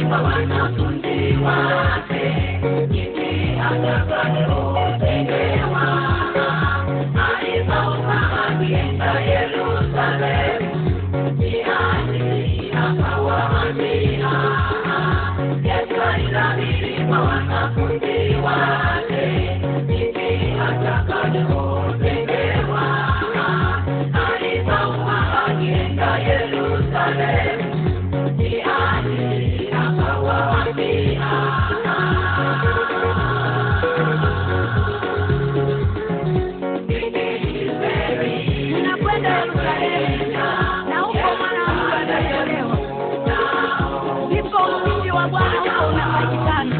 kwa wanafunzi wake jinsi atakavyotendewa. Alipokuwa akienda Yerusalemu, njiani akawaambia. Yesu alitabiri kwa wanafunzi wake jinsi atakavyotendewa. Alipokuwa akienda Yerusalemu, njiani akawaambia. Tunakwenda Yerusalemu, na huko Mwana wa Mungu atatolewa. Ndipo ushindi wa Bwana huko unapatikana.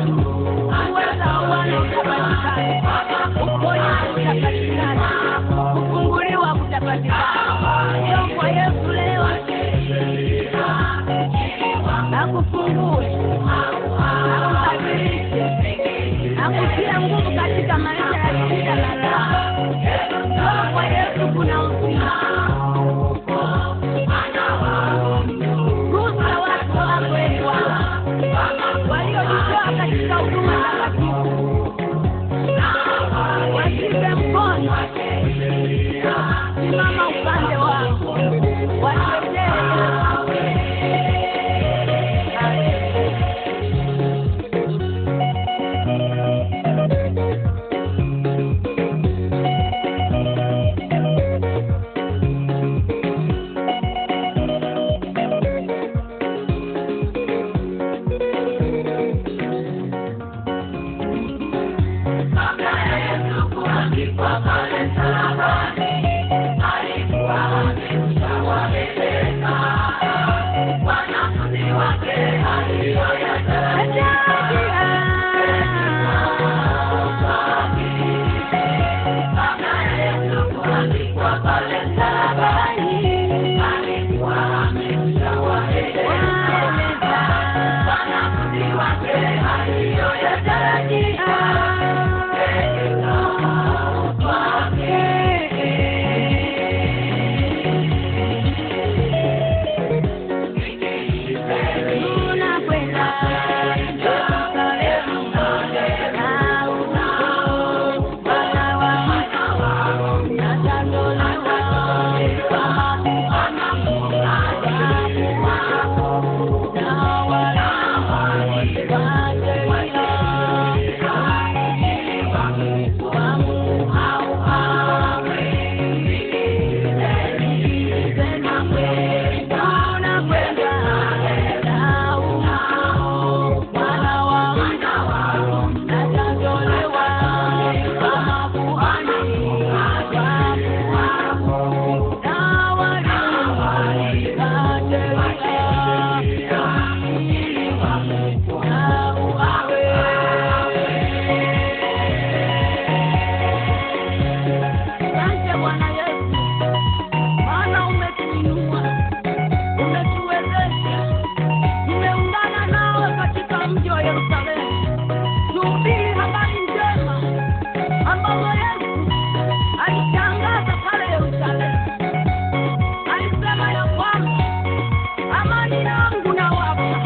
Uweza wa Bwana utapatikana. Uponyaji utapatikana. Kufunguliwa kutapatikana. Njoo kwa Yesu leo akufungue, akubadilishe, akutie nguvu katika maisha ya shida na raha. Njoo kwa Yesu kuna uzima. Gusa watu wako, ee Bwana, waliojitoa katika huduma takatifu, washike mkono, simama upande wao, watetee. Kabla ya Yesu kuangikwa pale msalabani, alikuwa amekwishawaeleza wanafunzi wake aliyoyatarajia. Kabla ya Yesu kuangikwa pale msalabani, alikuwa amekwishawaeleza wanafunzi wake aliyoyatarajia. Tunakwenda Yerusalemu, na huko Mwana wa Mungu atatolewa kwa makuhani wakuu na walimu wa sheria, Tunakwenda na huko Mwana wa Mungu atatolewa kwa makuhani wakuu na walimu wa sheria, ili wauawe. Asante Bwana Yesu, maana umetuinua, umetuwezesha. Tumeungana nawe katika mji wa Yerusalemu, tuhubiri habari njema ambazo Yesu alitangaza pale Yerusalemu. Alisema ya kwamba amani yangu nawapa,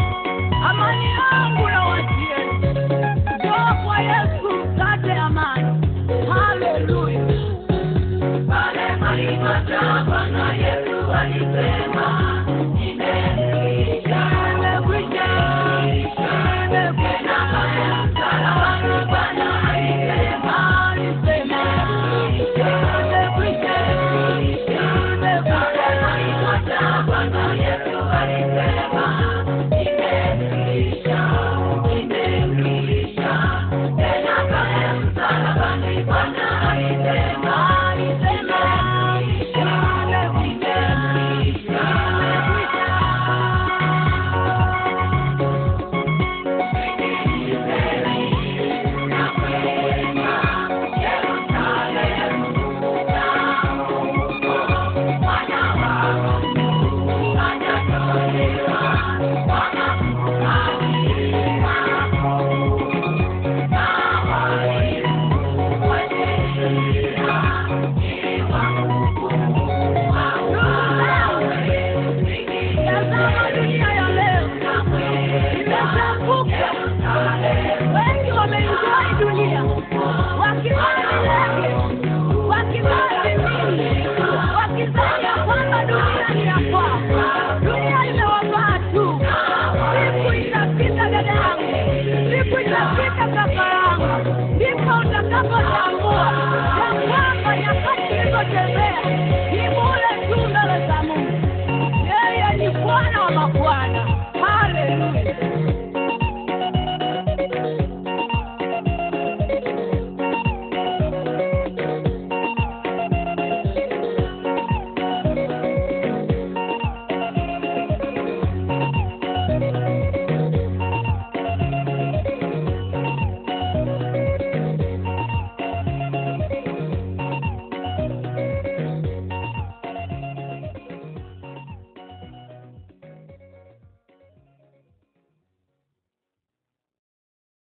amani yangu nawachieni. Njoo kwa Yesu mpate amani. Haleluya. Pale palipata Bwana Yesu alisema, imekwisha. Imekwisha. Tena pale msalabani Bwana alisema, Alisema, imekwisha. Pale palipata Bwana Yesu alisema, imekwisha, imekwisha. Tena pale msalabani Bwana alisema, Alisema, imekwisha, imekwisha. Mwana wa Mungu sifa.